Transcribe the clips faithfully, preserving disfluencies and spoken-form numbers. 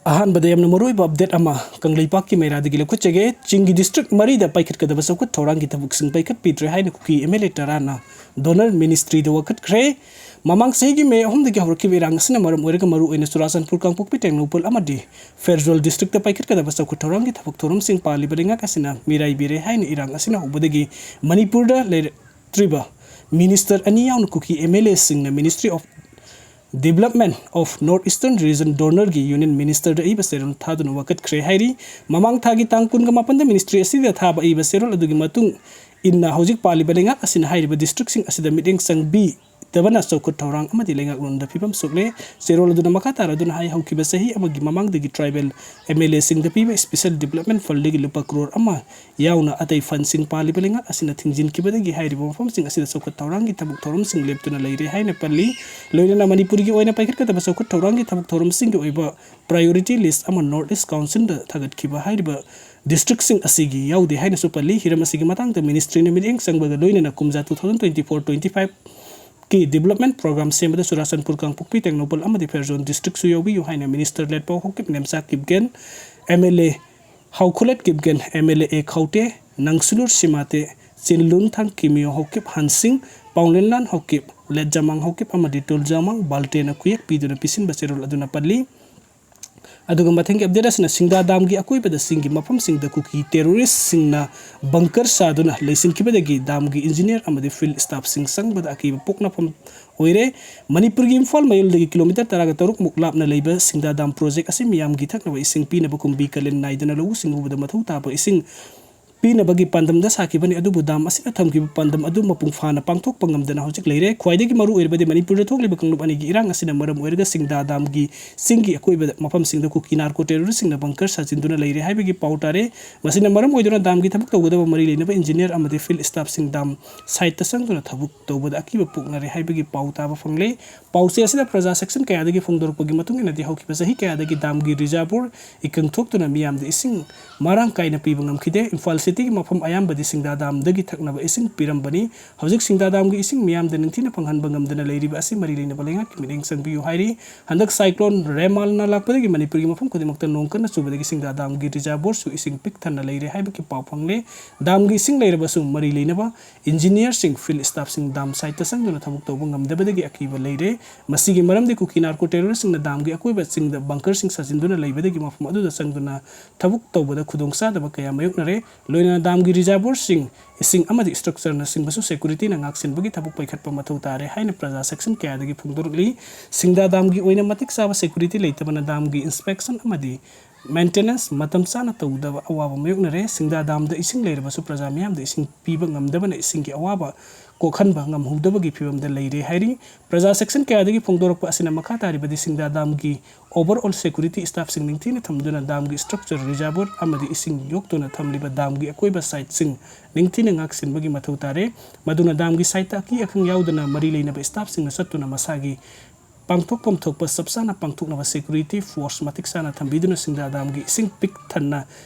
ꯑꯍꯥꯟꯕꯗ ꯌꯥꯝꯅ ꯃꯔꯨꯑꯣꯏꯕ ꯑꯞꯗꯦꯠ ꯑꯃ ꯀꯪꯂꯩꯄꯥꯛꯀꯤ ꯃꯩꯔꯥꯗꯒꯤ ꯂꯧꯈꯠꯆꯒꯦ꯫ ꯆꯤꯡꯒꯤ ꯗꯤꯁꯇ꯭ꯔꯤꯛ ꯃꯔꯤꯗ ꯄꯥꯏꯈꯠꯀꯗꯕ ꯆꯥꯎꯈꯠ ꯊꯧꯔꯥꯡꯒꯤ ꯊꯕꯛꯁꯤꯡ ꯄꯥꯏꯈꯠꯄꯤꯗ꯭ꯔꯦ ꯍꯥꯏꯅ ꯀꯨꯀꯤ ꯑꯦꯝ ꯑꯦꯜ ꯑꯦ ꯇꯔꯥꯅ ꯗꯣꯅꯔ ꯃꯤꯅꯤꯁꯇ꯭ꯔꯤꯗ ꯋꯥꯀꯠꯈ꯭ꯔꯦ꯫ ꯃꯃꯥꯡ ꯆꯍꯤꯒꯤ ꯃꯦ ꯑꯍꯨꯝꯗꯒꯤ ꯍꯧꯔꯛꯈꯤꯕ ꯏꯔꯥꯡ ꯑꯁꯤꯅ ꯃꯔꯝ ꯑꯣꯏꯔꯒ ꯃꯔꯨꯑꯣꯏꯅ ꯆꯨꯔꯥꯆꯥꯟꯄꯨꯔ, ꯀꯥꯡꯄꯣꯛꯄꯤ, ꯇꯦꯡꯅꯧꯄꯜ ꯑꯃꯗꯤ ꯐꯦꯔꯖꯣꯜ ꯗꯤꯁꯇ꯭ꯔꯤꯛꯇ ꯄꯥꯏꯈꯠꯀꯗꯕ ꯆꯥꯎꯈꯠ ꯊꯧꯔꯥꯡꯒꯤ ꯊꯕꯛ ꯊꯧꯔꯝꯁꯤꯡ ꯄꯥꯜꯂꯤꯕ ꯂꯩꯉꯥꯛ ꯑꯁꯤꯅ ꯃꯤꯔꯥꯏꯕꯤꯔꯦ ꯍꯥꯏꯅ ꯏꯔꯥꯡ ꯑꯁꯤꯅ ꯍꯧꯕꯗꯒꯤ ꯃꯅꯤꯄꯨꯔꯗ ꯂꯩꯔꯛꯇ꯭ꯔꯤꯕ ꯃꯤꯅꯤꯁꯇꯔ ꯑꯅꯤ ꯌꯥꯎꯅ ꯀꯨꯀꯤ ꯑꯦꯝ ꯑꯦꯜ ꯑꯦꯁꯤꯡꯅ Ministry of Development of North Eastern Region ꯗꯣꯅꯔꯒꯤ ꯌꯨꯅꯤꯌꯟ ꯃꯤꯅꯤꯁꯇꯔꯗ ꯑꯏꯕ ꯆꯦꯔꯣꯜ ꯊꯥꯗꯨꯅ ꯋꯥꯀꯠꯈ꯭ꯔꯦ ꯍꯥꯏꯔꯤ꯫ ꯃꯃꯥꯡ ꯊꯥꯒꯤ ꯇꯥꯡ ꯀꯨꯟꯒ ꯃꯥꯄꯟꯗ ꯃꯤꯅꯤꯁꯇ꯭ꯔꯤ ꯑꯁꯤꯗ ꯊꯥꯕ ꯑꯏꯕ ꯆꯦꯔꯣꯜ ꯑꯗꯨꯒꯤ ꯃꯇꯨꯡ ꯏꯟꯅ ꯍꯧꯖꯤꯛ ꯄꯥꯜꯂꯤꯕ ꯂꯩꯉꯥꯛ ꯑꯁꯤꯅ ꯍꯥꯏꯔꯤꯕ ꯗꯤꯁꯇ꯭ꯔꯤꯛꯁꯤꯡ ꯑꯁꯤꯗ ꯃꯤꯠꯌꯦꯡ ꯆꯪꯕꯤꯗꯕꯅ ꯆꯥꯎꯈꯠ ꯊꯧꯔꯥꯡ ꯑꯃꯗꯤ ꯂꯩꯉꯥꯛꯂꯣꯟꯗ ꯐꯤꯕꯝ ꯁꯣꯛꯂꯦ꯫ ꯆꯦꯔꯣꯜ ꯑꯗꯨꯅ ꯃꯈꯥ ꯇꯥꯔꯗꯨꯅ ꯍꯥꯏ, ꯍꯧꯈꯤꯕ ꯆꯍꯤ ꯑꯃꯒꯤ ꯃꯃꯥꯡꯗꯒꯤ ꯇ꯭ꯔꯥꯏꯕꯦꯜ ꯑꯦꯝ ꯑꯦꯜ ꯑꯦꯁꯤꯡꯗ ꯄꯤꯕ ꯏꯁꯄꯤꯁꯦꯜ ꯗꯤꯕꯂꯞꯃꯦꯟ ꯐꯟꯗꯒꯤ ꯂꯨꯄꯥ ꯀ꯭ꯔꯣꯔ ꯑꯃ ꯌꯥꯎꯅ ꯑꯇꯩ ꯐꯟꯁꯤꯡ ꯄꯥꯜꯂꯤꯕ ꯂꯩꯉꯥꯛ ꯑꯁꯤꯅ ꯊꯤꯡꯖꯤꯟꯈꯤꯕꯗꯒꯤ ꯍꯥꯏꯔꯤꯕ ꯃꯐꯝꯁꯤꯡ ꯑꯁꯤꯗ ꯆꯥꯎꯈꯠ ꯊꯧꯔꯥꯡꯒꯤ ꯊꯕꯛ ꯊꯧꯔꯝꯁꯤꯡ ꯂꯦꯞꯇꯨꯅ ꯂꯩꯔꯦ ꯍꯥꯏꯅ ꯄꯜꯂꯤ꯫ ꯂꯣꯏꯅꯅ ꯃꯅꯤꯄꯨꯔꯒꯤ ꯑꯣꯏꯅ ꯄꯥꯏꯈꯠꯀꯗꯕ ꯆꯥꯎꯈꯠ ꯊꯧꯔꯥꯡꯒꯤ ꯊꯕꯛ ꯊꯧꯔꯝꯁꯤꯡꯒꯤ ꯑꯣꯏꯕ ꯄ꯭ꯔꯥꯏꯌꯣꯔꯤꯇꯤ ꯂꯤꯁ ꯑꯃ ꯅꯣꯔꯠ ꯏꯁ ꯀꯥꯎꯟꯁꯤꯜꯗ ꯊꯥꯒꯠꯈꯤꯕ ꯍꯥꯏꯔꯤꯕ ꯗꯤꯁꯇ꯭ꯔꯤꯛꯁꯤꯡ ꯑꯁꯤꯒꯤ ꯌꯥꯎꯗꯦ ꯍꯥꯏꯅꯁꯨ ꯄꯜꯂꯤ꯫ ꯍꯤꯔꯝ ꯑꯁꯤꯒꯤ ꯃꯇꯥꯡꯗ ꯃꯤꯅꯤꯁꯇ꯭ꯔꯤꯅ ꯃꯤꯠꯌꯦꯡ ꯆꯪꯕꯒ ꯂꯣꯏꯅꯅ ꯀꯨꯝꯖꯥ two thousand twenty four twenty five ꯀꯤ ꯗꯤꯕꯂꯞꯃꯦꯟ ꯄ꯭ꯔꯣꯒ꯭ꯔꯥꯝ ꯁꯦꯝꯕꯗ ꯆꯨꯔꯥꯆꯥꯟꯄꯨꯔ, ꯀꯥꯡꯄꯣꯛꯄꯤ, ꯇꯦꯡꯅꯧꯄꯜ ꯑꯃꯗꯤ ꯐꯦꯔꯖꯣꯟ ꯗꯤꯁꯇ꯭ꯔꯤꯛꯁꯨ ꯌꯥꯎꯕꯤꯌꯨ ꯍꯥꯏꯅ minister Letpao Haokip, Nemcha Kipgen, M L A Haokholet Kipgen, M L A Khoute Nangsulur Simate, Chinlunthang Kimneo Haokip Hangshing, Paolienlal Haokip, Letzamang Haokip ꯑꯃꯗꯤ ꯇꯨꯜꯖꯥꯃꯥꯡ ꯕꯥꯜꯇꯦꯅ ꯈꯨꯌꯦꯛ ꯄꯤꯗꯨꯅ ꯄꯤꯁꯤꯟꯕ ꯆꯦꯔꯣꯜ ꯑꯗꯨꯅ ꯄꯜꯂꯤ꯫ ꯑꯗꯨꯒ ꯃꯊꯪꯒꯤ ꯑꯞꯗꯦꯠ ꯑꯁꯤꯅ ꯁꯤꯡꯗꯥ ꯗꯥꯝꯒꯤ ꯑꯀꯣꯏꯕꯗ ꯆꯤꯡꯒꯤ ꯃꯐꯝꯁꯤꯡꯗ ꯀꯨꯀꯤ ꯇꯦꯔꯣꯔꯤꯁꯁꯤꯡꯅ ꯕꯪꯀꯔ ꯁꯥꯗꯨꯅ ꯂꯩꯁꯤꯟꯈꯤꯕꯗꯒꯤ ꯗꯥꯝꯒꯤ ꯏꯟꯖꯤꯅꯤꯌꯔ ꯑꯃꯗꯤ ꯐꯤꯜꯗ ꯁ꯭ꯇꯥꯐꯁꯤꯡ ꯆꯪꯕꯗ ꯑꯀꯤꯕ ꯄꯣꯛꯅꯐꯝ ꯑꯣꯏꯔꯦ꯫ ꯃꯅꯤꯄꯨꯔꯒꯤ ꯏꯝꯐꯥꯜ ꯃꯌꯣꯜꯗꯒꯤ ꯀꯤꯂꯣꯃꯤꯇꯔ ꯇꯔꯥꯒ ꯇꯔꯨꯛ ꯃꯨꯛ ꯂꯥꯞꯅ ꯂꯩꯕ ꯁꯤꯡꯗꯥ ꯗꯥꯝ ꯄ꯭ꯔꯣꯖꯦꯛ ꯑꯁꯤ ꯃꯤꯌꯥꯝꯒꯤ ꯊꯛꯅꯕ ꯏꯁꯤꯡ ꯄꯤꯅꯕ ꯀꯨꯝꯕꯤ ꯀꯥꯂꯦꯟ ꯅꯥꯏꯗꯅ ꯂꯧꯎ ꯁꯤꯡꯎꯕꯗ ꯃꯊꯧ ꯇꯥꯕ ꯏꯁꯤꯡ ꯄꯤꯅꯕꯒꯤ ꯄꯥꯟꯗꯝꯗ ꯁꯥꯈꯤꯕꯅꯤ, ꯑꯗꯨꯕꯨ ꯗꯥꯝ ꯑꯁꯤꯅ ꯊꯝꯈꯤꯕ ꯄꯥꯟꯗꯝ ꯑꯗꯨ ꯃꯄꯨꯡ ꯐꯥꯅ ꯄꯥꯡꯊꯣꯛꯄ ꯉꯝꯗꯅ ꯍꯧꯖꯤꯛ ꯂꯩꯔꯦ꯫ ꯈ꯭ꯋꯥꯏꯗꯒꯤ ꯃꯔꯨ ꯑꯣꯏꯔꯕꯗꯤ ꯃꯅꯤꯄꯨꯔꯗ ꯊꯣꯛꯂꯤꯕ ꯀꯥꯡꯂꯨꯞ ꯑꯅꯤꯒꯤ ꯏꯔꯥꯡ ꯑꯁꯤꯅ ꯃꯔꯝ ꯑꯣꯏꯔꯒ ꯁꯤꯡꯗꯥ ꯗꯥꯝꯒꯤ ꯆꯤꯡꯒꯤ ꯑꯀꯣꯏꯕꯗ ꯃꯐꯝꯁꯤꯡꯗ ꯀꯨꯀꯤ ꯅꯥꯔꯀꯣ ꯇꯦꯔꯣꯔꯤꯁꯁꯤꯡꯅ ꯕꯪꯀꯔ ꯁꯥꯖꯤꯟꯗꯨꯅ ꯂꯩꯔꯦ ꯍꯥꯏꯕꯒꯤ ꯄꯥꯎ ꯇꯥꯔꯦ꯫ ꯃꯁꯤꯅ ꯃꯔꯝ ꯑꯣꯏꯗꯨꯅ ꯗꯥꯝꯒꯤ ꯊꯕꯛ ꯇꯧꯒꯗꯕ ꯃꯔꯤ ꯂꯩꯅꯕ ꯏꯟꯖꯤꯅꯤꯌꯔ ꯑꯃꯗꯤ ꯐꯤꯜꯗ ꯁ꯭ꯇꯥꯐꯁꯤꯡ ꯗꯥꯝ ꯁꯥꯏꯠꯇ ꯆꯪꯗꯨꯅ ꯊꯕꯛ ꯇꯧꯕꯗ ꯑꯀꯤꯕ ꯄꯣꯛꯅꯔꯦ ꯍꯥꯏꯕꯒꯤ ꯄꯥꯎ ꯇꯥꯕ ꯐꯪꯂꯦ꯫ ꯄꯥꯎꯆꯦ ꯑꯁꯤꯗ ꯄ꯭ꯔꯖꯥ ꯁꯦꯛꯁꯟ ꯀꯌꯥꯗꯒꯤ ꯐꯣꯡꯗꯣꯔꯛꯄꯒꯤ ꯃꯇꯨꯡ ꯏꯟꯅꯗꯤ ꯍꯧꯈꯤꯕ ꯆꯍꯤ ꯀꯌꯥꯗꯒꯤ ꯗꯥꯝꯒꯤ ꯔꯤꯖꯥꯔꯚꯣꯌꯔ ꯏꯀꯪ ꯊꯣꯛꯇꯨꯅ ꯃꯤꯌꯥꯝꯗ ꯏꯁꯤꯡ ꯃꯔꯥꯡ ꯀꯥꯏꯅ ꯄꯤꯕ ꯉꯝꯈꯤꯗꯦ꯫ ꯏꯝꯐꯥꯜ ꯁꯤꯇꯤꯒꯤ ꯃꯐꯝ ꯑꯌꯥꯝꯕꯗꯤ ꯁꯤꯡꯗꯥ ꯗꯥꯝꯗꯒꯤ ꯊꯛꯅꯕ ꯏꯁꯤꯡ ꯄꯤꯔꯝꯕꯅꯤ꯫ ꯍꯧꯖꯤꯛ ꯁꯤꯡꯗꯥ ꯗꯥꯝꯒꯤ ꯏꯁꯤꯡ ꯃꯤꯌꯥꯝꯗ ꯅꯤꯡꯊꯤꯅ ꯐꯪꯍꯟꯕ ꯉꯝꯗꯅ ꯂꯩꯔꯤꯕ ꯑꯁꯤ ꯃꯔꯤ ꯂꯩꯅꯕ ꯂꯩꯉꯥꯛꯀꯤ ꯃꯤꯠꯌꯦꯡ ꯆꯪꯕꯤꯌꯨ ꯍꯥꯏꯔꯤ꯫ ꯍꯟꯗꯛ ꯁꯥꯏꯀ꯭ꯂꯣꯟ ꯔꯦꯃꯥꯜꯅ ꯂꯥꯛꯄꯗꯒꯤ ꯃꯅꯤꯄꯨꯔꯒꯤ ꯃꯐꯝ ꯈꯨꯗꯤꯡꯃꯛꯇ ꯅꯣꯡ ꯀꯟꯅ ꯆꯨꯕꯗꯒꯤ ꯁꯤꯡꯗꯥ ꯗꯥꯝꯒꯤ ꯔꯤꯖꯥꯔꯚꯔꯁꯨ ꯏꯁꯤꯡ ꯄꯤꯛ ꯊꯟꯅ ꯂꯩꯔꯦ ꯍꯥꯏꯕꯒꯤ ꯄꯥꯎ ꯐꯪꯂꯦ꯫ ꯗꯥꯝꯒꯤ ꯏꯁꯤꯡ ꯂꯩꯔꯕꯁꯨ ꯃꯔꯤ ꯂꯩꯅꯕ ꯏꯟꯖꯤꯅꯤꯌꯔꯁꯤꯡ, ꯐꯤꯜꯗ ꯁ꯭ꯇꯥꯐꯁꯤꯡ ꯗꯥꯝ ꯁꯥꯏꯠꯇ ꯆꯪꯗꯨꯅ ꯊꯕꯛ ꯇꯧꯕ ꯉꯝꯗꯕꯗꯒꯤ ꯑꯀꯤꯕ ꯂꯩꯔꯦ꯫ ꯃꯁꯤꯒꯤ ꯃꯔꯝꯗꯤ ꯀꯨꯀꯤ ꯅꯥꯔꯀꯣ ꯇꯦꯔꯣꯔꯤꯁꯁꯤꯡꯅ ꯗꯥꯝꯒꯤ ꯑꯀꯣꯏꯕ ꯆꯤꯡꯗ ꯕꯪꯀꯔꯁꯤꯡ ꯁꯥꯖꯤꯟꯗꯨꯅ ꯂꯩꯕꯗꯒꯤ ꯃꯐꯝ ꯑꯗꯨꯗ ꯆꯪꯗꯨꯅ ꯊꯕꯛ ꯇꯧꯕꯗ ꯈꯨꯗꯣꯡꯆꯥꯗꯕ ꯀꯌꯥ ꯃꯥꯌꯣꯛꯅꯔꯦ꯫ ꯂꯣꯏꯅꯅ ꯗꯥꯝꯒꯤ ꯔꯤꯖꯥꯔꯚꯔꯁꯤꯡ, ꯏꯁꯤꯡ ꯑꯃꯗꯤ ꯁ꯭ꯇ꯭ꯔꯛꯆꯔꯅꯆꯤꯡꯕꯁꯨ ꯁꯦꯀ꯭ꯌꯨꯔꯤꯇꯤꯅ ꯉꯥꯛꯁꯦꯟꯕꯒꯤ ꯊꯕꯛ ꯄꯥꯏꯈꯠꯄ ꯃꯊꯧ ꯇꯥꯔꯦ ꯍꯥꯏꯅ ꯄ꯭ꯔꯖꯥ ꯁꯦꯛꯁꯟ ꯀꯌꯥꯗꯒꯤ ꯐꯣꯡꯗꯣꯔꯛꯂꯤ꯫ ꯁꯤꯡꯗꯥ ꯗꯥꯝꯒꯤ ꯑꯣꯏꯅ ꯃꯇꯤꯛ ꯆꯥꯕ ꯁꯦꯀ꯭ꯌꯨꯔꯤꯇꯤ ꯂꯩꯇꯕꯅ ꯗꯥꯝꯒꯤ ꯏꯟꯁꯄꯦꯛꯁꯟ ꯑꯃꯗꯤ ꯃꯦꯟꯇꯦꯅꯦꯟꯁ ꯃꯇꯝ ꯆꯥꯅ ꯇꯧꯗꯕ ꯑꯋꯥꯕ ꯃꯥꯌꯣꯛꯅꯔꯦ꯫ ꯁꯤꯡꯗꯥ ꯗꯥꯝꯗ ꯏꯁꯤꯡ ꯂꯩꯔꯕꯁꯨ ꯄ꯭ꯔꯖꯥ ꯃꯤꯌꯥꯝꯗ ꯏꯁꯤꯡ ꯄꯤꯕ ꯉꯝꯗꯕꯅ ꯏꯁꯤꯡꯒꯤ ꯑꯋꯥꯕ ꯀꯣꯛꯍꯟꯕ ꯉꯝꯍꯧꯗꯕꯒꯤ ꯐꯤꯕꯝꯗ ꯂꯩꯔꯦ ꯍꯥꯏꯔꯤ꯫ ꯄ꯭ꯔꯖꯥ ꯁꯦꯛꯁꯟ ꯀꯌꯥꯗꯒꯤ ꯐꯣꯡꯗꯣꯔꯛꯄ ꯑꯁꯤꯅ ꯃꯈꯥ ꯇꯥꯔꯤꯕꯗꯤ ꯁꯤꯡꯗꯥ ꯗꯥꯝꯒꯤ ꯑꯣꯚꯔꯑꯣꯜ ꯁꯦꯀ꯭ꯌꯨꯔꯤꯇꯤ ꯁ꯭ꯇꯥꯐꯁꯤꯡ ꯅꯤꯡꯊꯤꯅ ꯊꯝꯗꯨꯅ ꯗꯥꯝꯒꯤ ꯁ꯭ꯇ꯭ꯔꯛꯆꯔ, ꯔꯤꯖꯥꯔꯚꯔ ꯑꯃꯗꯤ ꯏꯁꯤꯡ ꯌꯣꯛꯇꯨꯅ ꯊꯝꯂꯤꯕ ꯗꯥꯝꯒꯤ ꯑꯀꯣꯏꯕ ꯁꯥꯏꯠꯁꯤꯡ ꯅꯤꯡꯊꯤꯅ ꯉꯥꯛꯁꯦꯟꯕꯒꯤ ꯃꯊꯧ ꯇꯥꯔꯦ꯫ ꯃꯗꯨꯅ ꯗꯥꯝꯒꯤ ꯁꯥꯏꯠꯇ ꯑꯀꯤ ꯑꯈꯪ ꯌꯥꯎꯗꯅ ꯃꯔꯤ ꯂꯩꯅꯕ ꯁ꯭ꯇꯥꯐꯁꯤꯡꯅ ꯆꯠꯇꯨꯅ ꯃꯁꯥꯒꯤ ꯄꯥꯡꯊꯣꯛꯐꯝ ꯊꯣꯛꯄ ꯆꯞ ꯆꯥꯅ ꯄꯥꯡꯊꯣꯛꯅꯕ ꯁꯦꯀ꯭ꯌꯨꯔꯤꯇꯤ ꯐꯣꯔꯁ ꯃꯇꯤꯛ ꯆꯥꯅ ꯊꯝꯕꯤꯗꯨꯅ ꯁꯤꯡꯗꯥ ꯗꯥꯝꯒꯤ ꯏꯁꯤꯡ ꯄꯤꯛ ꯊꯟꯅ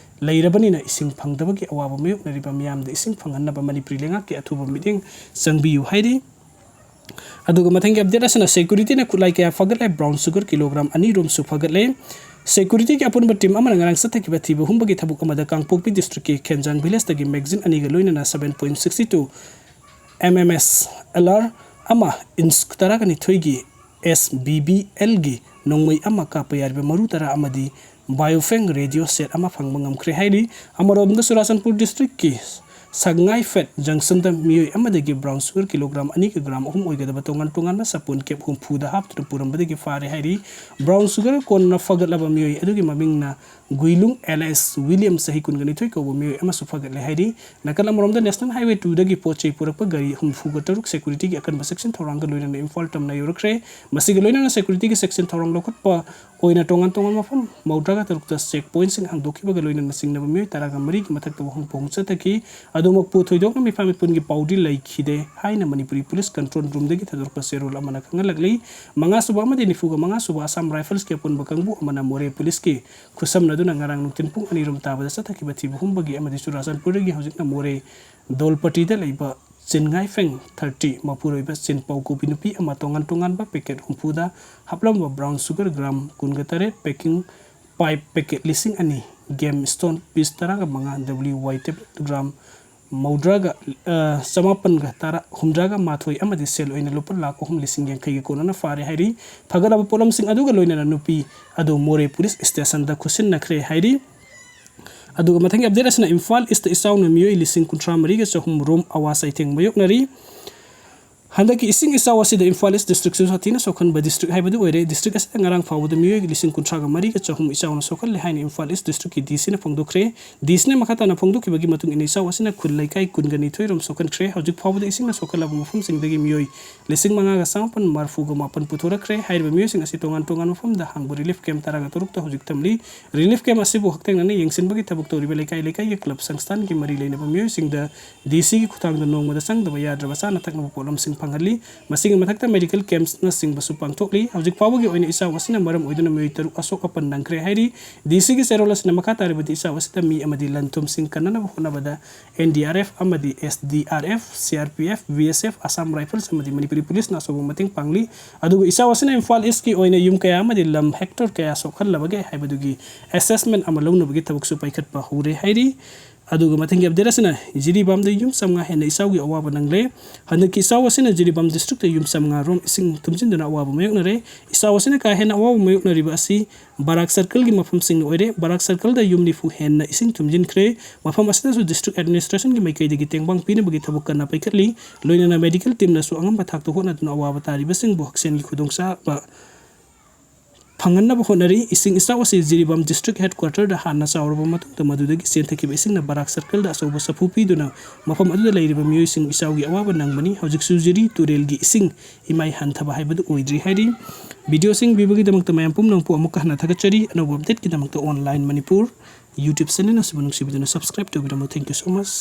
ꯂꯩꯔꯕꯅꯤꯅ ꯏꯁꯤꯡ ꯐꯪꯗꯕꯒꯤ ꯑꯋꯥꯕ ꯃꯥꯌꯣꯛꯅꯔꯤꯕ ꯃꯤꯌꯥꯝꯗ ꯏꯁꯤꯡ ꯐꯪꯍꯟꯅꯕ ꯃꯅꯤꯄꯨꯔꯤ ꯂꯩꯉꯥꯛꯀꯤ ꯑꯊꯨꯕ ꯃꯤꯠꯌꯦꯡ ꯆꯪꯕꯤꯌꯨ ꯍꯥꯏꯔꯤ꯫ ꯑꯗꯨꯒ ꯃꯊꯪꯒꯤ ꯑꯞꯗꯦꯠ ꯑꯁꯤꯅ ꯁꯦꯀ꯭ꯌꯨꯔꯤꯇꯤꯅ ꯈꯨꯠꯂꯥꯏ ꯀꯌꯥ ꯐꯥꯒꯠꯂꯦ, ꯕ꯭ꯔꯥꯎꯟ ꯁꯨꯒꯔ ꯀꯤꯂꯣꯒ꯭ꯔꯥꯝ ꯑꯅꯤ ꯔꯣꯝꯁꯨ ꯐꯥꯒꯠꯂꯦ꯫ ꯁꯦꯀ꯭ꯌꯨꯔꯤꯇꯤꯒꯤ ꯑꯄꯨꯟꯕ ꯇꯤꯝ ꯑꯃꯅ ꯉꯔꯥꯡ ꯆꯠꯊꯈꯤꯕ ꯊꯤꯕ ꯍꯨꯝꯕꯒꯤ ꯊꯕꯛ ꯑꯃꯗ ꯀꯥꯡꯄꯣꯛꯄꯤ ꯗꯤꯁꯇ꯭ꯔꯤꯛꯀꯤ ꯈꯦꯟꯖꯥꯡ ꯚꯤꯂꯦꯖꯇꯒꯤ ꯃꯦꯒꯖꯤꯟ ꯑꯅꯤꯒ ꯂꯣꯏꯅꯅ seven point six two M M S L R ꯑꯃ, ꯏꯟꯆ ꯇꯔꯥꯒ ꯅꯤꯊꯣꯏꯒꯤ S B B Lꯒꯤ ꯅꯣꯡꯃꯩ ꯑꯃ ꯀꯥꯞꯄ ꯌꯥꯔꯤꯕ ꯃꯔꯨ ꯇꯔꯥ ꯑꯃꯗꯤ ꯕꯥꯏꯑꯣꯐꯦꯡ ꯔꯦꯗꯤꯑꯣ ꯁꯦꯠ ꯑꯃ ꯐꯪꯕ ꯉꯝꯈ꯭ꯔꯦ ꯍꯥꯏꯔꯤ꯫ ꯑꯃꯔꯣꯝꯗ ꯆꯨꯔꯥꯆꯥꯟꯄꯨꯔ ꯗꯤꯁꯇ꯭ꯔꯤꯛꯀꯤ ꯁꯉꯥꯏꯐꯦꯠ ꯖꯪꯁꯟꯗ ꯃꯤꯑꯣꯏ ꯑꯃꯗꯒꯤ ꯕ꯭ꯔꯥꯎꯟ ꯁꯨꯒꯔ ꯀꯤꯂꯣꯒ꯭ꯔꯥꯝ ꯑꯅꯤꯒ ꯒ꯭ꯔꯥꯝ ꯑꯍꯨꯝ ꯑꯣꯏꯒꯗꯕ ꯇꯣꯉꯥꯟ ꯇꯣꯉꯥꯟꯕ ꯁꯥꯄꯣꯟ ꯀꯦꯞ ꯍꯨꯝꯐꯨꯗ ꯍꯥꯞꯇꯨꯅ ꯄꯨꯔꯝꯕꯗꯒꯤ ꯐꯥꯔꯦ ꯍꯥꯏꯔꯤ꯫ ꯕ꯭ꯔꯥꯎꯟ ꯁꯨꯒꯔ ꯀꯣꯟꯅ ꯐꯒꯠꯂꯕ ꯃꯤꯑꯣꯏ ꯑꯗꯨꯒꯤ ꯃꯃꯤꯡꯅ ꯒꯨꯏꯂꯨꯡ ꯑꯦꯂꯥꯏꯁ ꯋꯤꯂꯤꯌꯝ, ꯆꯍꯤ ꯀꯨꯟꯒ ꯅꯤꯊꯣꯏ ꯀꯧꯕ ꯃꯤꯑꯣꯏ ꯑꯃꯁꯨ ꯐꯒꯠꯂꯦ ꯍꯥꯏꯔꯤ꯫ ꯅꯥꯀꯜ ꯑꯃꯔꯣꯝꯗ ꯅꯦꯁꯅꯦꯜ ꯍꯥꯏꯋꯦ ꯇꯨꯗꯒꯤ ꯄꯣꯠ ꯆꯩ ꯄꯨꯔꯛꯄ ꯒꯥꯔꯤ ꯍꯨꯝꯐꯨꯒ ꯇꯔꯨꯛ ꯁꯦꯀ꯭ꯌꯨꯔꯤꯇꯤꯒꯤ ꯑꯀꯟꯕ ꯆꯦꯛꯁꯤꯟ ꯊꯧꯔꯥꯡꯒ ꯂꯣꯏꯅꯅ ꯏꯝꯐꯥꯜ ꯇꯝꯅ ꯌꯧꯔꯛꯈ꯭ꯔꯦ꯫ ꯃꯁꯤꯒ ꯂꯣꯏꯅꯅ ꯁꯦꯀ꯭ꯌꯨꯔꯤꯇꯤꯒꯤ ꯆꯦꯛꯁꯤꯟ ꯊꯧꯔꯥꯡ ꯂꯧꯈꯠꯄ ꯑꯣꯏꯅ ꯇꯣꯉꯥꯟ ꯇꯣꯉꯥꯟꯕ ꯃꯐꯝ ꯃꯧꯗ꯭ꯔꯥꯒ ꯇꯔꯨꯛꯇ ꯆꯦꯛ ꯄꯣꯏꯟꯠꯁꯤꯡ ꯍꯥꯡꯗꯣꯛꯈꯤꯕꯒ ꯂꯣꯏꯅꯅ ꯆꯤꯡꯅꯕ ꯃꯤꯑꯣꯏ ꯇꯔꯥꯒ ꯃꯔꯤꯒꯤ ꯃꯊꯛꯇ ꯋꯥꯍꯪ ꯄꯥꯎꯍꯪ ꯆꯠꯊꯈꯤ꯫ ꯑꯗꯨꯃꯛꯄꯨ ꯊꯣꯏꯗꯣꯛꯅ ꯃꯤꯐꯥ ꯃꯤꯄꯨꯟꯒꯤ ꯄꯥꯎꯗꯤ ꯂꯩꯈꯤꯗꯦ ꯍꯥꯏꯅ ꯃꯅꯤꯄꯨꯔꯤ ꯄꯨꯂꯤꯁ ꯀꯟꯇ꯭ꯔꯣꯜ ꯔꯨꯝꯗꯒꯤ ꯊꯥꯗꯣꯔꯛꯄ ꯆꯦꯔꯣꯜ ꯑꯃꯅ ꯈꯪꯍꯜꯂꯛꯂꯤ꯫ ꯃꯉꯥꯁꯨꯕ ꯑꯃꯗꯤ ꯅꯤꯐꯨꯒ ꯃꯉꯥꯁꯨꯕ ꯑꯁꯥꯝ ꯔꯥꯏꯐꯜꯁꯀꯤ ꯑꯄꯨꯟꯕ ꯀꯥꯡꯕꯨ ꯑꯃꯅ ꯃꯣꯔꯦ ꯄꯨꯂꯤꯁꯀꯤ ꯈꯨꯠꯁꯝꯅ ꯑꯗꯨꯅ ꯉꯔꯥꯡ ꯅꯨꯡꯊꯤꯜ ꯄꯨꯡ ꯑꯅꯤ ꯔꯣꯝ ꯇꯥꯕꯗ ꯆꯠꯊꯈꯤꯕ ꯊꯤꯕ ꯍꯨꯝꯕꯒꯤ ꯑꯃꯗꯤ ꯆꯨꯔꯥꯆꯥꯟꯄꯨꯔꯗꯒꯤ ꯍꯧꯖꯤꯛꯅ ꯃꯣꯔꯦ ꯗꯣꯜꯄꯇꯤꯗ ꯂꯩꯕ ꯆꯤꯟꯉꯥꯏꯐꯦꯡ ꯊꯥꯔꯇꯤ ꯃꯄꯨꯔꯣꯏꯕ ꯆꯤꯟꯄꯥꯎ ꯀꯧꯕꯤ ꯅꯨꯄꯤ ꯑꯃ ꯇꯣꯉꯥꯟ ꯇꯣꯉꯥꯟꯕ ꯄꯦꯀꯦꯠ ꯍꯨꯝꯐꯨꯗ ꯍꯥꯞꯂꯝꯕ ꯕ꯭ꯔꯥꯎꯟ ꯁꯨꯒꯔ ꯒ꯭ꯔꯥꯝ ꯀꯨꯟꯒ ꯇꯔꯦꯠ, ꯄꯦꯀꯤꯡ ꯄꯥꯏꯞ ꯄꯦꯀꯦꯠ ꯂꯤꯁꯤꯡ ꯑꯅꯤ, ꯒꯦꯝ ꯁ꯭ꯇꯣꯟ ꯄꯤꯁ ꯇꯔꯥꯒ ꯃꯉꯥ, ꯗꯕ꯭ꯂꯤꯎ ꯋꯥꯏ ꯇꯦꯕ꯭ꯂꯦꯠ ꯒ꯭ꯔꯥꯝ ꯃꯧꯗ꯭ꯔꯥꯒ, ꯑ, ꯆꯃꯥꯄꯟꯒ ꯇꯔꯥ, ꯍꯨꯝꯗ꯭ꯔꯥꯒ ꯃꯥꯊꯣꯏ ꯑꯃꯗꯤ ꯁꯦꯜ ꯑꯣꯏꯅ ꯂꯨꯄꯥ ꯂꯥꯈ ꯑꯍꯨꯝ ꯂꯤꯁꯤꯡ ꯌꯥꯡꯈꯩꯒ ꯀꯣꯟꯅꯅ ꯐꯥꯔꯦ ꯍꯥꯏꯔꯤ꯫ ꯐꯒꯠꯂꯕ ꯄꯣꯠꯂꯝꯁꯤꯡ ꯑꯗꯨꯒ ꯂꯣꯏꯅꯅ ꯅꯨꯄꯤ ꯑꯗꯨ ꯃꯣꯔꯦ ꯄꯨꯂꯤꯁ ꯁ꯭ꯇꯦꯁꯟꯗ ꯈꯨꯠꯁꯤꯟꯅꯈ꯭ꯔꯦ ꯍꯥꯏꯔꯤ꯫ ꯑꯗꯨꯒ ꯃꯊꯪꯒꯤ ꯑꯞꯗꯦꯠ ꯑꯁꯤꯅ ꯏꯝꯐꯥꯜ ꯏꯁꯇ ꯏꯆꯥꯎꯅ ꯃꯤꯑꯣꯏ ꯂꯤꯁꯤꯡ ꯀꯨꯟꯊ꯭ꯔꯥ ꯃꯔꯤꯒ ꯆꯍꯨꯝ ꯔꯣꯝ ꯑꯋꯥ ꯆꯩꯊꯦꯡ ꯃꯥꯌꯣꯛꯅꯔꯤ꯫ ꯍꯟꯗꯛꯀꯤ ꯏꯁꯤꯡ ꯏꯆꯥꯎ ꯑꯁꯤꯗ ꯏꯝꯐꯥꯜ ꯏꯁ ꯗꯤꯁꯇ꯭ꯔꯤꯛꯁꯨ ꯁꯥꯊꯤꯅ ꯁꯣꯛꯍꯟꯕ ꯗꯤꯁꯇ꯭ꯔꯤꯛ ꯍꯥꯏꯕꯗꯨ ꯑꯣꯏꯔꯦ꯫ ꯗꯤꯁꯇ꯭ꯔꯤꯛ ꯑꯁꯤꯗ ꯉꯔꯥꯡ ꯐꯥꯎꯕꯗ ꯃꯤꯑꯣꯏ ꯂꯤꯁꯤꯡ ꯀꯨꯟꯊ꯭ꯔꯥꯒ ꯃꯔꯤꯒ ꯆꯍꯨꯝ ꯏꯆꯥꯎꯅ ꯁꯣꯛꯍꯜꯂꯦ ꯍꯥꯏꯅ ꯏꯝꯐꯥꯜ ꯏꯁ ꯗꯤꯁꯇ꯭ꯔꯤꯛꯀꯤ ꯗꯤ ꯁꯤꯅ ꯐꯣꯡꯗꯣꯛꯈ꯭ꯔꯦ꯫ ꯗꯤ ꯁꯤꯅ ꯃꯈꯥ ꯇꯥꯅ ꯐꯣꯡꯗꯣꯛꯈꯤꯕꯒꯤ ꯃꯇꯨꯡ ꯏꯟꯅ, ꯏꯆꯥꯎ ꯑꯁꯤꯅ ꯈꯨꯜ ꯂꯩꯀꯥꯏ ꯀꯨꯟꯒ ꯅꯤꯊꯣꯏ ꯔꯣꯝ ꯁꯣꯛꯍꯟꯈ꯭ꯔꯦ꯫ ꯍꯧꯖꯤꯛ ꯐꯥꯎꯕꯗ ꯏꯁꯤꯡꯅ ꯁꯣꯛꯍꯜꯂꯕ ꯃꯐꯝꯁꯤꯡꯗꯒꯤ ꯃꯤꯑꯣꯏ ꯂꯤꯁꯤꯡ ꯃꯉꯥꯒ ꯆꯃꯥꯄꯟ ꯃꯔꯤꯐꯨꯒ ꯃꯥꯄꯟ ꯄꯨꯊꯣꯔꯛꯈ꯭ꯔꯦ꯫ ꯍꯥꯏꯔꯤꯕ ꯃꯤꯑꯣꯏꯁꯤꯡ ꯑꯁꯤ ꯇꯣꯉꯥꯟ ꯇꯣꯉꯥꯟꯕ ꯃꯐꯝꯗ ꯍꯥꯡꯕ ꯔꯤꯂꯤꯐ ꯀꯦꯝꯞ ꯇꯔꯥꯒ ꯇꯔꯨꯛꯇ ꯍꯧꯖꯤꯛ ꯊꯝꯂꯤ꯫ ꯔꯤꯂꯤꯐ ꯀꯦꯝꯞ ꯑꯁꯤꯕꯨ ꯍꯛꯊꯦꯡꯅꯅ ꯌꯦꯡꯁꯤꯟꯕꯒꯤ ꯊꯕꯛ ꯇꯧꯔꯤꯕ ꯂꯩꯀꯥꯏ ꯂꯩꯀꯥꯏꯒꯤ ꯀ꯭ꯂꯕ ꯁꯪꯁꯊꯥꯟꯒꯤ ꯃꯔꯤ ꯂꯩꯅꯕ ꯃꯤꯑꯣꯏꯁꯤꯡꯗ ꯗꯤ ꯁꯤꯒꯤ ꯈꯨꯠꯊꯥꯡꯗ ꯅꯣꯡꯃꯗ ꯆꯪꯗꯕ ꯌꯥꯗ꯭ꯔꯕ ꯆꯥꯅ ꯊꯛꯅꯕ ꯄꯣꯠꯂꯝꯁꯤꯡ ꯐꯪꯍꯜꯂꯤ꯫ ꯃꯁꯤꯒꯤ ꯃꯊꯛꯇ ꯃꯦꯗꯤꯀꯦꯜ ꯀꯦꯝꯞꯅꯆꯤꯡꯕꯁꯨ ꯄꯥꯡꯊꯣꯛꯂꯤ꯫ ꯍꯧꯖꯤꯛ ꯐꯥꯎꯕꯒꯤ ꯑꯣꯏꯅ ꯏꯆꯥꯎ ꯑꯁꯤꯅ ꯃꯔꯝ ꯑꯣꯏꯗꯨꯅ ꯃꯤꯑꯣꯏ ꯇꯔꯨꯛ ꯑꯁꯣꯛ ꯑꯄꯟ ꯅꯪꯈ꯭ꯔꯦ ꯍꯥꯏꯔꯤ꯫ ꯗꯤ ꯁꯤꯒꯤ ꯆꯦꯔꯣꯜ ꯑꯁꯤꯅ ꯃꯈꯥ ꯇꯥꯔꯤꯕꯗꯤ ꯏꯆꯥꯎ ꯑꯁꯤꯗ ꯃꯤ ꯑꯃꯗꯤ ꯂꯟ ꯊꯨꯝꯁꯤꯡ ꯀꯟꯅꯅꯕ ꯍꯣꯠꯅꯕꯗ ꯑꯦꯟ ꯗꯤ ꯑꯥꯔ ꯑꯦꯐ ꯑꯃꯗꯤ S D R F, C R P F, B S F, Assam rifles ꯑꯃꯗꯤ ꯃꯅꯤꯄꯨꯔꯤ ꯄꯨꯂꯤꯁꯅ ꯑꯆꯧꯕ ꯃꯇꯦꯡ ꯄꯥꯡꯂꯤ꯫ ꯑꯗꯨꯒ ꯏꯆꯥꯎ ꯑꯁꯤꯅ ꯏꯝꯐꯥꯜ ꯏꯁꯀꯤ ꯑꯣꯏꯅ ꯌꯨꯝ ꯀꯌꯥ ꯑꯃꯗꯤ ꯂꯝ ꯍꯦꯛꯇꯔ ꯀꯌꯥ ꯁꯣꯛꯍꯜꯂꯕꯒꯦ ꯍꯥꯏꯕꯗꯨꯒꯤ ꯑꯦꯁꯦꯁꯃꯦꯟ ꯑꯃ ꯂꯧꯅꯕꯒꯤ ꯊꯕꯛꯁꯨ ꯄꯥꯏꯈꯠꯄ ꯍꯧꯔꯦ ꯍꯥꯏꯔꯤ꯫ ꯑꯗꯨꯒ ꯃꯊꯪꯒꯤ ꯑꯞꯗꯦꯠ ꯑꯁꯤꯅ ꯖꯤꯔꯤꯕꯥꯝꯗ ꯌꯨꯝ ꯆꯥꯝꯃꯉꯥ ꯍꯦꯟꯅ ꯏꯆꯥꯎꯒꯤ ꯑꯋꯥꯕ ꯅꯪꯂꯦ꯫ ꯍꯟꯗꯛꯀꯤ ꯏꯆꯥꯎ ꯑꯁꯤꯅ ꯖꯤꯔꯤꯕꯥꯝ ꯗꯤꯁꯇ꯭ꯔꯤꯛꯇ ꯌꯨꯝ ꯆꯥꯝꯃꯉꯥ ꯔꯣꯝ ꯏꯁꯤꯡ ꯊꯨꯝꯖꯤꯟꯗꯨꯅ ꯑꯋꯥꯕ ꯃꯥꯌꯣꯛꯅꯔꯦ꯫ ꯏꯆꯥꯎ ꯑꯁꯤꯅ ꯀꯥ ꯍꯦꯟꯅ ꯑꯋꯥꯕ ꯃꯥꯌꯣꯛꯅꯔꯤꯕ ꯑꯁꯤ ꯕꯔꯥꯛ ꯁꯔꯀꯜꯒꯤ ꯃꯐꯝꯁꯤꯡꯅ ꯑꯣꯏꯔꯦ꯫ ꯕꯔꯥꯛ ꯁꯔꯀꯜꯗ ꯌꯨꯝ ꯅꯤꯐꯨ ꯍꯦꯟꯅ ꯏꯁꯤꯡ ꯊꯨꯝꯖꯤꯟꯈ꯭ꯔꯦ꯫ ꯃꯐꯝ ꯑꯁꯤꯗꯁꯨ ꯗꯤꯁꯇ꯭ꯔꯤꯛ ꯑꯦꯗꯃꯤꯅꯤꯁꯇ꯭ꯔꯦꯁꯟꯒꯤ ꯃꯥꯏꯀꯩꯗꯒꯤ ꯇꯦꯡꯕꯥꯡ ꯄꯤꯅꯕꯒꯤ ꯊꯕꯛ ꯀꯟꯅ ꯄꯥꯏꯈꯠꯂꯤ꯫ ꯂꯣꯏꯅꯅ ꯃꯦꯗꯤꯀꯦꯜ ꯇꯤꯝꯅꯁꯨ ꯑꯉꯝꯕ ꯊꯥꯛꯇ ꯍꯣꯠꯅꯗꯨꯅ ꯑꯋꯥꯕ ꯇꯥꯔꯤꯕꯁꯤꯡꯕꯨ ꯍꯛꯁꯦꯜꯒꯤ ꯈꯨꯗꯣꯡꯆꯥꯕ ꯐꯪꯍꯟꯅꯕ ꯍꯣꯠꯅꯔꯤ꯫ ꯏꯁꯤꯡ ꯏꯆꯥꯎ ꯑꯁꯤ ꯖꯤꯔꯤꯕꯥꯝ ꯗꯤꯁꯇ꯭ꯔꯤꯛ ꯍꯦꯗꯀ꯭ꯋꯥꯇꯔꯗ ꯍꯥꯟꯅ ꯆꯥꯎꯔꯕ ꯃꯇꯨꯡꯗ ꯃꯗꯨꯗꯒꯤ ꯆꯦꯟꯊꯈꯤꯕ ꯏꯁꯤꯡꯅ ꯕꯔꯥꯛ ꯁꯔꯀꯜꯗ ꯑꯆꯧꯕ ꯁꯥꯐꯨ ꯄꯤꯗꯨꯅ ꯃꯐꯝ ꯑꯗꯨꯗ ꯂꯩꯔꯤꯕ ꯃꯤꯑꯣꯏꯁꯤꯡ ꯏꯆꯥꯎꯒꯤ ꯑꯋꯥꯕ ꯅꯪꯕꯅꯤ꯫ ꯍꯧꯖꯤꯛꯁꯨ ꯖꯤꯔꯤ ꯇꯨꯔꯦꯜꯒꯤ ꯏꯁꯤꯡ ꯏꯃꯥꯏ ꯍꯟꯊꯕ ꯍꯥꯏꯕꯗꯨ ꯑꯣꯏꯗ꯭ꯔꯤ ꯍꯥꯏꯔꯤ꯫ ꯚꯤꯗꯤꯑꯣꯁꯤꯡ ꯄꯤꯕꯒꯤꯗꯃꯛꯇ ꯃꯌꯥꯝ ꯄꯨꯝꯅꯃꯛꯄꯨ ꯑꯃꯨꯛꯀ ꯍꯟꯅ ꯊꯥꯒꯠꯆꯔꯤ꯫ ꯑꯅꯧꯕ ꯑꯞꯗꯦꯠꯀꯤꯗꯃꯛꯇ ꯑꯣꯟꯂꯥꯏꯟ ꯃꯅꯤꯄꯨꯔ YouTube ꯆꯦꯅꯦꯜ ꯑꯁꯤꯕꯨ ꯅꯨꯡꯁꯤꯕꯤꯗꯨꯅ subscribe ꯇꯧꯕꯤꯔꯝꯃꯨ꯫ Thank you so much꯫